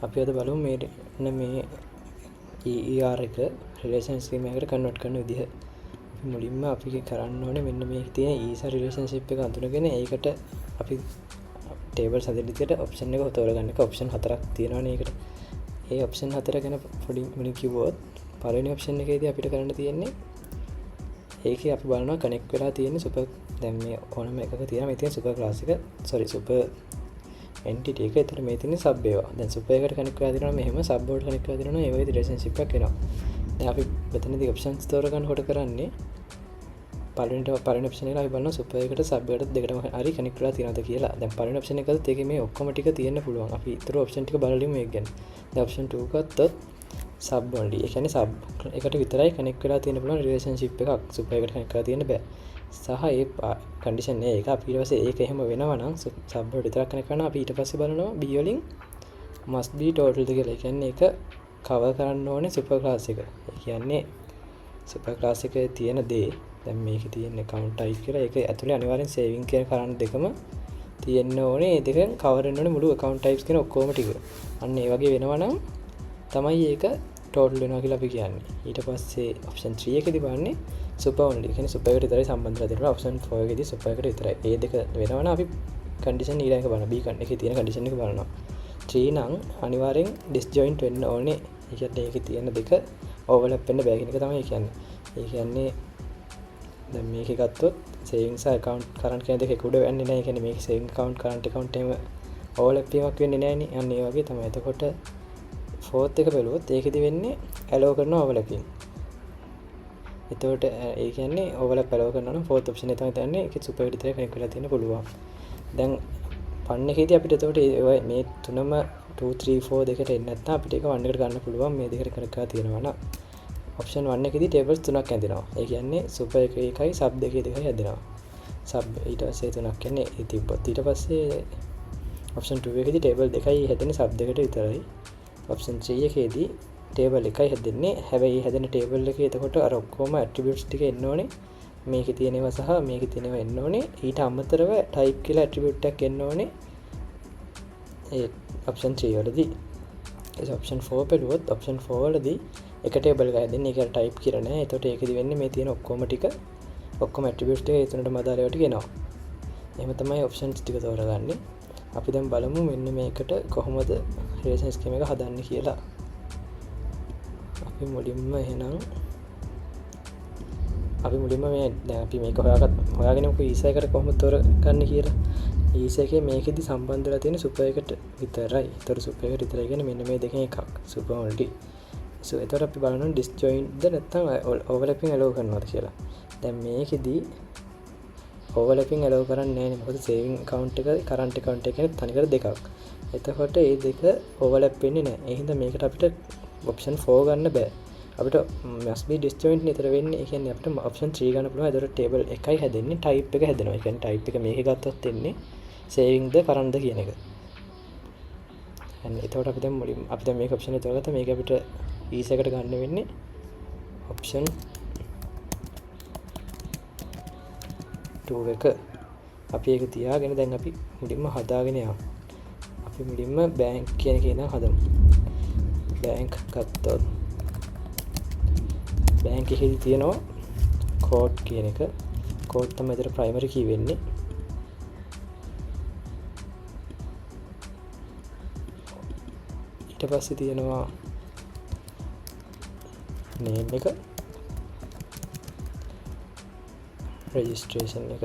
අපි අද බලමු මේ මේ EER එක රිලේෂන් ස්කීම් එකකට කන්වර්ට් කරන විදිහ. අපි මුලින්ම අපි කරන්න ඕනේ මෙන්න මේකේ තියෙන ESR relationship එක අඳුනගෙන ඒකට අපි ටේබල්ස් හදන විදිහට ඔප්ෂන් එක තෝරගන්න එක. ඔප්ෂන් හතරක් තියෙනවනේ ඒකට. ඒ ඔප්ෂන් හතර ගැන පොඩි මුලින් කිව්වොත් පළවෙනි ඔප්ෂන් එකේදී අපිට කරන්න තියෙන්නේ ඒකේ අපි බලනවා කනෙක්ට් වෙලා තියෙන සුපර්, දැන් මේ ඕනම එකක තියෙනවා මේ තියෙන සුපර් ක්ලාස් එක, සෝරි සුපර් එන්ටිටි එක. ඒතර මේ තියෙන්නේ සබ් ඒවා. දැන් සුපර් එකට කනෙක්ට් වෙලා තියෙනවා මෙහෙම, සබ් වලට කනෙක්ට් වෙලා තියෙනවා ඒ වගේ රිලේෂන්ෂිප් එකක් එනවා. දැන් අපි මෙතනදී ඔප්ෂන්ස් තෝරගන්නකොට කරන්නේ පළවෙනි ඔප්ෂන් එක අපි බලනවා සුපර් එකට සබ් එකට දෙකටම හරි කනෙක්ට් වෙලා තියෙනවද කියලා. දැන් පළවෙනි ඔප්ෂන් එක ගත්තොත් ඒකේ මේ ඔක්කොම ටික තියෙන්න පුළුවන්. අපි ඊටු ඔප්ෂන් ටික බලලා ඉමු ඒක ගැන. දැන් ඔප්ෂන් 2 ගත්තොත් සබ් ඔන්ලි. ඒ කියන්නේ සබ් එකට විතරයි කනෙක්ට් වෙලා තියෙන්න පුළුවන් රිලේෂන්ෂිප් එකක්. සුපර් එකට කනෙක්ට් වෙලා තියෙන්න බෑ. සහ ඒ කන්ඩිෂන් එක අපි ඊට පස්සේ ඒක එහෙම වෙනවා නම් සබ් වලට විතරක් කනෙක්ට් කරනවා. අපි ඊට පස්සේ බලනවා B වලින් must be total ද කියලා. ඒ කියන්නේ ඒක කවර් කරන්න ඕනේ සුපර් ක්ලාස් එක. ඒ කියන්නේ සුපර් ක්ලාස් එකේ තියෙන දේ, දැන් මේකේ තියෙන account type කියලා, ඒක ඇතුලේ අනිවාර්යෙන් සේවිං කියන කරන්න දෙකම තියෙන්න ඕනේ. ඒ දෙකෙන් කවර් වෙන්න ඕනේ මුළු account types කියන ඔක්කොම ටික. අන්න ඒ වගේ වෙනවා නම් තමයි ඒක ටෝටල් වෙනවා කියලා අපි කියන්නේ. ඊට පස්සේ ඔප්ෂන් 3 එකේදී බලන්නේ සුපර් ඔන්ලි. ඒ කියන්නේ සුපර් එකට විතරයි සම්බන්ධ වෙලා තියෙනවා. ඔප්ෂන් 4 එකේදී සුපර් එකට විතරයි. ඒ දෙක වෙනවා නම් අපි කන්ඩිෂන් ඊළඟ එක බලනවා. B එකේ තියෙන කන්ඩිෂන් එක බලනවා. 3 නම් අනිවාර්යෙන් ඩිස්ජොයින්ට් වෙන්න ඕනේ. ඒ කියන්නේ ඒකේ තියෙන දෙක ඕවර්ලැප් වෙන්න බෑ කියන එක තමයි කියන්නේ. ඒ කියන්නේ දැන් මේකේ ගත්තොත් සේවිංස් සහ ඇකවුන්ට් කරන්ට් කියන දෙක එක උඩ වෙන්නේ නැහැ. ඒ කියන්නේ මේකේ සේවිං ඇකවුන්ට් කරන්ට් ඇකවුන්ට් එහෙම ඕවර්ලැප් වීමක් වෙන්නේ නැහැනේ. අන්න ඒ වගේ තමයි. එතකොට ෆෝර්ත් එක බැලුවොත් ඒකෙදි වෙන්නේ ඇලෝ කරන ඕවර්ලැපින්. එතකොට ඒ කියන්නේ ඕවර්ලැප් ඇලෝ කරනවා නම් ෆෝර්ත් ඔප්ෂන් එක තමයි තන්නේ. ඒකේ සුපර් විතරයි කනෙක්ට් වෙලා තියෙන්න පුළුවන්. දැන් වන් එකේදී අපිට එතකොට ඒ මේ තුනම 2 3 4 දෙකට එන්නේ නැත්නම් අපිට ඒක 1 එකට ගන්න පුළුවන් මේ දෙකට කනෙක්ට් කරලා තියෙනවා නම්. ඔප්ෂන් 1 එකේදී ටේබල්ස් තුනක් ඇඳෙනවා. ඒ කියන්නේ සුපර් එකේ එකයි සබ් දෙකේ දෙකයි හැදෙනවා. සබ් ඊට පස්සේ තුනක් කියන්නේ ඒ තිබ්බොත්. ඊට පස්සේ ඔප්ෂන් 2 එකේදී ටේබල් දෙකයි හැදෙන්නේ සබ් දෙකට විතරයි. ඔප්ෂන් 3 එකේදී ටේබල් එකයි හැදෙන්නේ. හැබැයි හැදෙන ටේබල් එකේ එතකොට අර ඔක්කොම ඇට්‍රිබියුට්ස් ටික එන්න ඕනේ. මේකේ තියෙන ඒවා සහ මේකේ තියෙන ඒවා එන්න ඕනේ. ඊට අමතරව ටයිප් කියලා ඇට්‍රිබියුට් එකක් එන්න ඕනේ. ඒ ඔප්ෂන් 3 වලදී. ඒ ඔප්ෂන් 4 බැලුවොත් ඔප්ෂන් 4 වලදී එක ටේබල් එකක් හැදෙන්නේ. ඒක ටයිප් කියලා නෑ. එතකොට ඒකෙදි වෙන්නේ මේ තියෙන ඔක්කොම ටික ඔක්කොම ඇට්‍රිබියුට්ස් ටික ඒ තුනටම අදාළ ඒවා ටික එනවා. එහෙම තමයි ඔප්ෂන්ස් ටික තෝරගන්නේ. අපි දැන් බලමු මෙන්න මේකට කොහොමද රිලේෂන් ස්කීම් එක හදන්නේ කියලා. අපි මුලින්ම එහෙනම් අපි මුලින්ම මේ දැන් අපි මේක හොයාගෙන මොකද ඊසා එකට කොහොමද තෝරගන්නේ කියලා. ඊසා එකේ මේකෙදි සම්බන්ධ වෙලා තියෙන සුපර් එකට විතරයි. ඒතර සුපර් එකට විතරයි කියන්නේ මෙන්න මේ දෙකෙන් එකක්. Super only. සෝ ඒතර අපි බලනවා ඩිස්ජොයින්ට් ද නැත්නම් ඕවර්ලැපින් ඇලෝ කරනවද කියලා. දැන් මේකෙදි ඕවර්ලැපින් ඇලෝ කරන්නේ නෑනේ. මොකද සේවිං ඇකවුන්ට් එක කරන්ට් ඇකවුන්ට් එක කියන්නේ තනිකර දෙකක්. එතකොට මේ දෙක ඕවර්ලැප් වෙන්නේ නෑ. ඒ හින්දා මේකට අපිට ඔප්ෂන් 4 ගන්න බෑ. අපිට must be disjoint නිතර වෙන්නේ. ඒ කියන්නේ අපිට ඔප්ෂන් 3 ගන්න පුළුවන්. ඒතකොට ටේබල් එකයි හැදෙන්නේ, ටයිප් එක හැදෙනවා. ඒ කියන්නේ ටයිප් එක මේකේ ගත්තොත් එන්නේ සේවිං ද කරන්ට් ද කියන එක. අන්න එතකොට අපි දැන් මුලින්ම අපි දැන් මේක ඔප්ෂන් එක තෝරගත්තා. මේක අපිට ඊසි එකට ගන්න වෙන්නේ ඔප්ෂන් 2 එක. අපි ඒක තියාගෙන දැන් අපි මුලින්ම හදාගෙන යමු. අපි මුලින්ම බැංක් කියන එකේ ඉඳන් හදමු. බැංක් ගත්තොත් බැංක් එකේදී තියෙනවා කෝඩ් කියන එක. කෝඩ් තමයි ඒතර ප්‍රයිමරි කී වෙන්නේ. ඊට පස්සේ තියෙනවා නේම් එක, රෙජිස්ට්‍රේෂන් එක.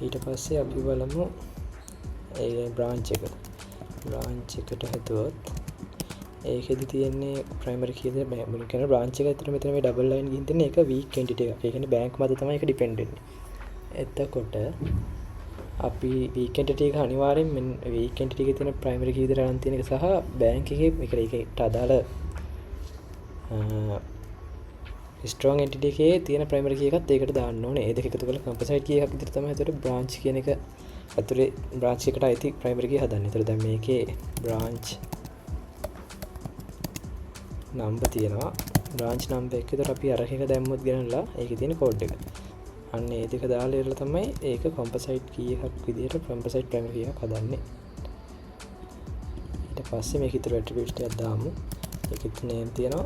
ඊට පස්සේ අපි බලමු ඒ බ්‍රාන්ච් එක. බ්‍රාන්ච් එකට හැදුවොත් ඒකෙදි තියෙන්නේ ප්‍රයිමරි කී ද මුලින් කියන බ්‍රාන්ච් එක. ඇත්තට මෙතන මේ ඩබල් ලයින් ගිහින් තියෙන්නේ ඒක වීක් එන්ටිටි එකක්. ඒ කියන්නේ බැංක් මත තමයි ඒක ඩිපෙන්ඩ් වෙන්නේ. එතකොට අපි වීක් එන්ටිටි එක අනිවාර්යෙන් මෙන්න වීක් එන්ටිටි එකේ තියෙන ප්‍රයිමරි කී විතර අරන් තියෙන එක සහ බැංක් එකේ ඒකට අදාළ ස්ට්‍රෝං එන්ටිටි එකේ තියෙන ප්‍රයිමරි කී එකත් ඒකට දාන්න ඕනේ. ඒ දෙක එකතු කරලා කම්පොසයිට් කී එකක් විතර තමයි එතකොට බ්‍රාන්ච් කියන එක ඇතුලේ බ්‍රාන්ච් එකට අයිති ප්‍රයිමරි කී හදන්නේ. එතකොට දැන් මේකේ බ්‍රාන්ච් නම්බර් තියෙනවා. බ්‍රාන්ච් නම්බර් එක විතර අපි අර එක දැම්මොත් ගෙනල්ලා ඒකේ තියෙන කෝඩ් එක. අන්න ඒ දෙක දාලා ඉවරලා තමයි ඒක කොම්පොසයිට් කී එකක් විදියට කොම්පොසයිට් ප්‍රයිමරි කී එකක් හදන්නේ. ඊට පස්සේ මේක ඉතුරු ඇට්‍රිබියුට්ස් ටිකක් දාමු. ඒකෙත් නේම් තියෙනවා,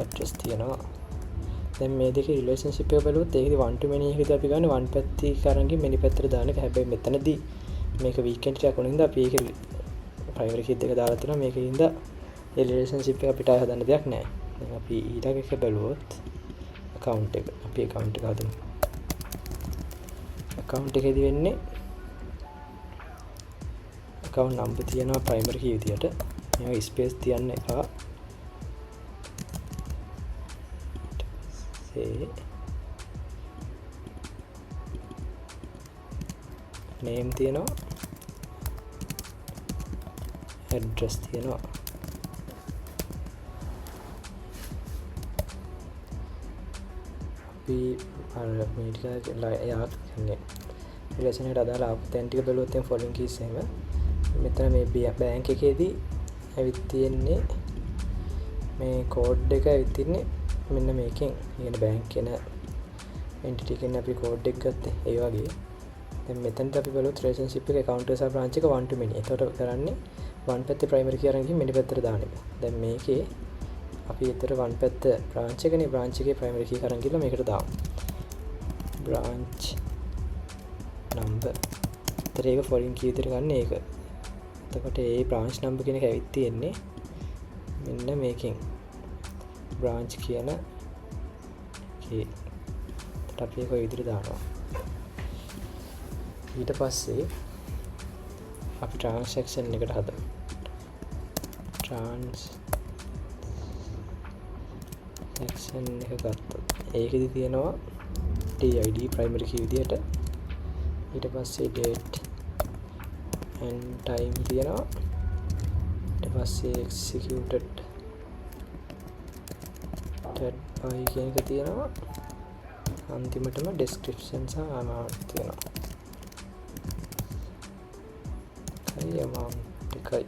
ඇඩ්‍රස් තියෙනවා. දැන් මේ දෙකේ රිලේෂන්ෂිප් එක බැලුවොත් ඒකෙදි 1 to many එකේදී අපි ගන්න 1 පැත්තේ අරන් ගිහින් many පැත්තට දාන එක. හැබැයි මෙතනදී මේක weak entity එකක් වුණ හින්දා අපි ඒකේ ප්‍රයිමරි කී දෙක දාලා තියෙනවා. මේකේ හින්දා ඒ රිලේෂන්ෂිප් එක අපිට ආයෙ හදන්න දෙයක් නෑ. දැන් අපි ඊළඟ එක බැලුවොත් account එක. අපි account එක හදමු. account එකේදී වෙන්නේ account number තියෙනවා ප්‍රයිමරි කී විදියට. මේවා ස්පේස් තියන්න එපා. ඊට පස්සේ නේම් තියෙනවා, ඇඩ්‍රස් තියෙනවා. අපි අර මේ ටික එයා කියන්නේ රිලේෂන් එකට අදාළ ආපු තැන් ටික බැලුවොත් එහෙනම් ෆොරින් කීස් එහෙම මෙතන මේ බැංක් එකේදී ඇවිත් තියෙන්නේ මේ කෝඩ් එක ඇවිත් තින්නේ මෙන්න මේකෙන්. ඒ කියන්නේ බැංක් කියන එන්ටිටි එකෙන් අපි කෝඩ් එක ගත්තේ. ඒ වගේ දැන් මෙතනට අපි බලුවොත් රිලේෂන්ෂිප් එක ඇකවුන්ට් එක සහ බ්‍රාන්ච් එක 1 to many. එතකොට කරන්නේ 1 පැත්තේ ප්‍රයිමරි කී අරන් ගිහින් many පැත්තට දාන එක. දැන් මේකේ අපි ඊතර 1 පැත්ත බ්‍රාන්ච් එකනේ, බ්‍රාන්ච් එකේ ප්‍රයිමරි කී අරන් ගිහලා මේකට දාමු. Branch number. එතකොට ඒක ෆොරින් කී විදිහට ගන්න ඒක. එතකොට ඒ බ්‍රාන්ච් නම්බර් කියන එක ඇවිත් තියෙන්නේ මෙන්න මේකෙන්. බ්‍රාන්ච් කියන කී. එතකොට අපි ඒක ඔය විදිහට දානවා. ඊට පස්සේ අපි ට්‍රාන්සැක්ෂන් එකට හදමු. ට්‍රාන්සැක්ෂන් එක ගත්තොත් ඒකෙදි තියෙනවා TID primary කී විදිහට. ඊට පස්සේ date and time තියෙනවා. ඊට පස්සේ executed by කියන එක තියෙනවා. අන්තිමටම description සහ amount තියෙනවා. හරි, amount එකයි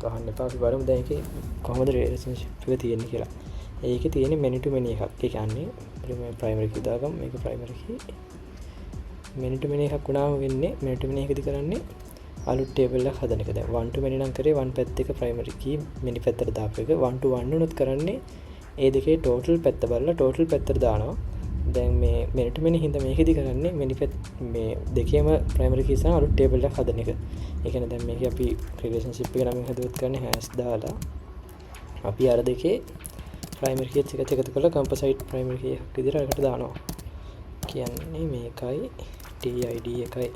වහන්න එපා. අපි බලමු දැන් ඒකේ කොහොමද රිලේෂන්ෂිප් එක තියෙන්නේ කියලා. ඒකේ තියෙන්නේ many to many එකක්. ඒ කියන්නේ අපි මේ ප්‍රයිමරි කී දාගමු. මේක primary key. many to many එකක් වුණාම වෙන්නේ many to many එකදී කරන්නේ අලුත් ටේබල් එකක් හදන එක. දැන් 1 to many නම් කරේ 1 පැත්ත එක ප්‍රයිමරි කී many පැත්තට දාපු එක. 1 to 1 වුණොත් කරන්නේ ඒ දෙකේ ටෝටල් පැත්ත බලලා ටෝටල් පැත්තට දානවා. දැන් මේ many to many හින්දා මේකෙදි කරන්නේ many පැත් මේ දෙකේම ප්‍රයිමරි කී සහ අලුත් ටේබල් එකක් හදන එක. ඒ කියන්නේ දැන් මේකේ අපි රිලේෂන්ෂිප් එක නමින් හදුවොත් කරන්නේ හැෂ් දාලා අපි අර දෙකේ ප්‍රයිමරි කී එකත් එකතු කරලා කම්පොසයිට් ප්‍රයිමරි කී එකක් විදිහට අරකට දානවා. කියන්නේ මේකයි TID එකයි.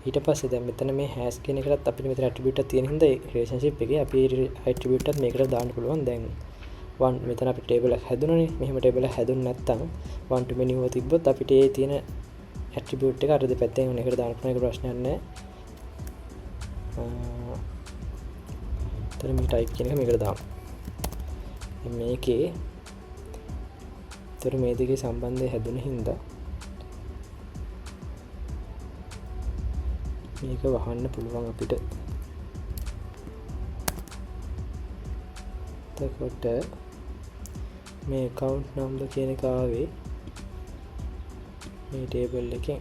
ඊට පස්සේ දැන් මෙතන මේ හැෂ් කියන එකටත් අපිට මෙතන ඇට්‍රිබියුට් එකක් තියෙන හින්දා ඒ රිලේෂන්ෂිප් එකේ අපි ඒ ඇට්‍රිබියුට් එකත් මේකට දාන්න පුළුවන්. දැන් 1 මෙතන අපි ටේබල් එකක් හැදුණානේ. මෙහෙම ටේබල් එකක් හැදුන නැත්නම් 1 to many වුව තිබ්බොත් අපිට ඒ තියෙන ඇට්‍රිබියුට් එක අර දෙපැත්තෙන් වෙන එකට දාන්න පුළුවන්. ඒක ප්‍රශ්නයක් නෑ. එතන මේ ටයිප් කියන එක මේකට දාමු. දැන් මේකේ එතන මේ දෙකේ සම්බන්ධය හැදුන හින්දා මේක වහන්න පුළුවන් අපිට. එතකොට මේ account number කියන එක ආවේ මේ ටේබල් එකෙන්.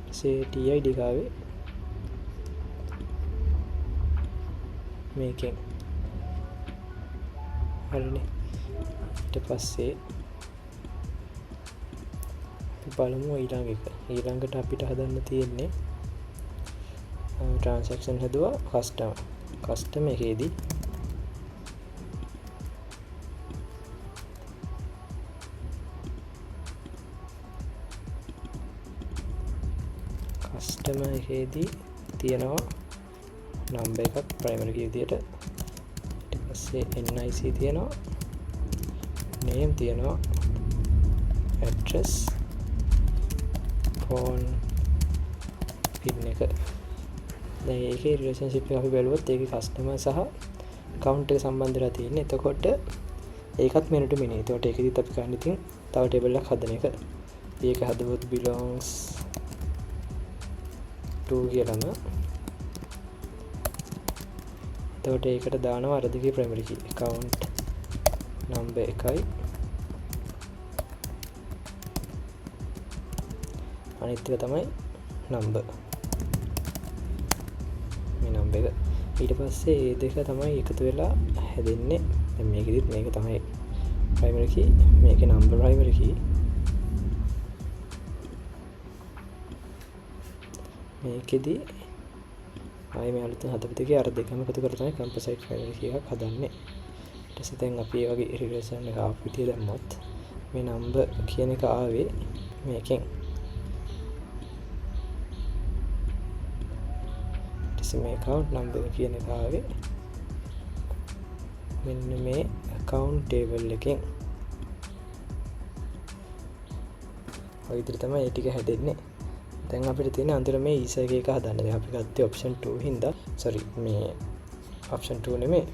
ඊපස්සේ TID එක ආවේ මේකෙන්. හරිනේ. ඊට පස්සේ අපි බලමු ඊළඟ එක. ඊළඟට අපිට හදන්න තියෙන්නේ ට්‍රාන්සැක්ෂන් හැදුවා කස්ටමර්. කස්ටමර් එකේදී කස්ටමර් එකේදී තියෙනවා නම්බර් එකක් ප්‍රයිමරි කී විදියට. ඊට පස්සේ NIC තියෙනවා, නේම් තියෙනවා, ඇඩ්‍රස්, ෆෝන් පින් එක. දැන් ඒකේ රිලේෂන්ෂිප් එක අපි බැලුවොත් ඒකේ කස්ටමර් සහ ඇකවුන්ට් එක සම්බන්ධ වෙලා තියෙන්නේ. එතකොට ඒකත් many to many. එතකොට ඒකෙදිත් අපි කරන්නේ ඉතින් තව ටේබල් එකක් හදන එක. අපි ඒක හදුවොත් belongs to කියලාම. එතකොට ඒකට දානවා අර දෙකේ ප්‍රයිමරි කී account number එකයි අනිත් එක තමයි නම්බර්. මේ නම්බර් එක. ඊට පස්සේ මේ දෙක තමයි එකතු වෙලා හැදෙන්නේ. දැන් මේකෙදිත් මේක තමයි ප්‍රයිමරි කී, මේකේ නම්බර් ප්‍රයිමරි කී. මේකෙදි ආයේ මේ අලුතෙන් හදපු දෙකේ අර දෙකම එකතු කරලා තමයි කම්පොසයිට් ප්‍රයිමරි කී එකක් හදන්නේ. ඊට පස්සේ දැන් අපි ඒ වගේ රිලේෂන් එක ආපු විදිය දැම්මොත් මේ නම්බර් කියන එක ආවේ මේකෙන්. ඊට පස්සේ මේ account number කියන එක ආවේ මෙන්න මේ account table එකෙන්. ඔය විදිහට තමයි ඒ ටික හැදෙන්නේ. දැන් අපිට තියෙන අන්තිම මේ ඊසා එක හදන්න. දැන් අපි ගත්තේ option 2 හින්දා, sorry මේ option 2 නෙමෙයි.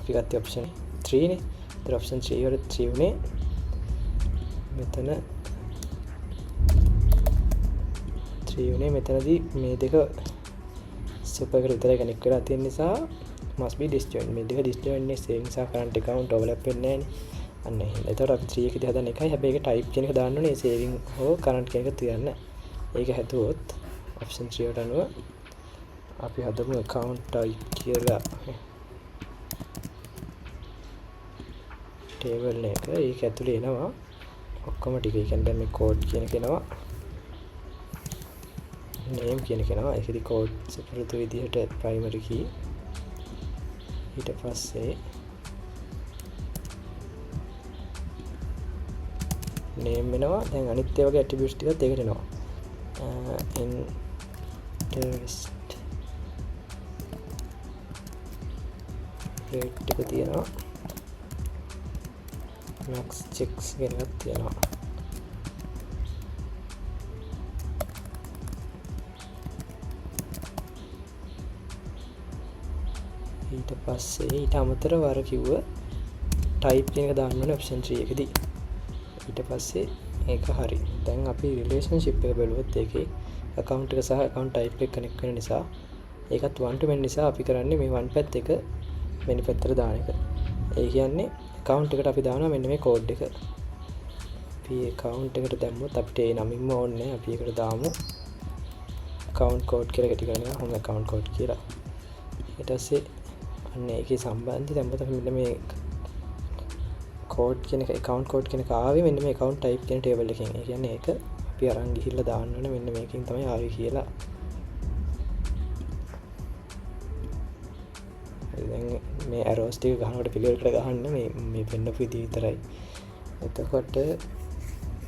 අපි ගත්තේ option 3 නේ. ඒතර option 3 වල 3 උනේ මෙතන 3 උනේ මෙතනදී මේ දෙක සුපර් එකට විතරයි කනෙක්ට් වෙලා තියෙන නිසා must be disjoint. මේ දෙක disjoint නේ, saving සහ current account overlap වෙන්නේ නෑනේ. අන්න එහෙම. එතකොට අපි 3 එකදී හදන එකයි. හැබැයි ඒක type කියන එක දාන්න ඕනේ saving හෝ current කියන එක තියන්න. ඒක හැදුවොත් option 3 වලට අනුව අපි හදමු account type කියලා table එක. ඒක ඇතුලේ එනවා ඔක්කොම ටික. ඒ කියන්නේ දැන් මේ code කියන එක එනවා, name කියන එක එනවා. ඒකෙදි code සුපුරුදු විදිහට primary key. ඊට පස්සේ name එනවා. දැන් අනිත් ඒ වගේ attributes ටිකත් ඒකට එනවා. Interest rate එක තියෙනවා, max checks කියන එකක් තියෙනවා. ඊට පස්සේ ඊට අමතරව අර කිව්ව type කියන එක දාන්න ඕනේ option 3 එකේදී. ඊට පස්සේ ඒක හරි. දැන් අපි රිලේෂන්ෂිප් එක බැලුවොත් ඒකේ account එක සහ account type එක කනෙක්ට් වෙන නිසා ඒකත් one to many නිසා අපි කරන්නේ මේ one පැත්ත එක many පැත්තට දාන එක. ඒ කියන්නේ account එකට අපි දානවා මෙන්න මේ code එක. අපි account එකට දැම්මොත් අපිට ඒ නමින්ම ඕනේ නෑ. අපි ඒකට දාමු account code කියලා කෙටි කරගෙන හොම account code කියලා. ඊට පස්සේ අන්න ඒකේ සම්බන්ධය දැම්මොත් අපි මෙන්න මේ code කියන එක account code කියන එක ආවේ මෙන්න මේ account type කියන table එකෙන්. ඒ කියන්නේ ඒක අපි අරන් ගිහිල්ලා දාන්න ඕනේ මෙන්න මේකෙන් තමයි ආවේ කියලා. හරි, දැන් මේ arrows ටික ගහනකොට පිළිවෙලකට ගහන්න මේ පෙන්නපු විදිහ විතරයි. එතකොට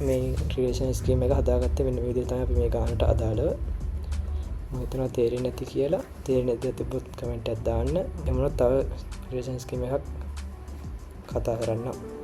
මේ රිලේෂන් ස්කීම් එක හදාගත්තේ මෙන්න මේ විදිහට තමයි අපි මේ ගානට අදාළව. මම හිතනවා තේරෙන්නේ නැති කියලා. තේරෙන්නේ නැති තිබ්බොත් කමෙන්ට් එකක් දාන්න. එහෙම වුණොත් තව රිලේෂන් ස්කීම් එකක් කතා කරන්න.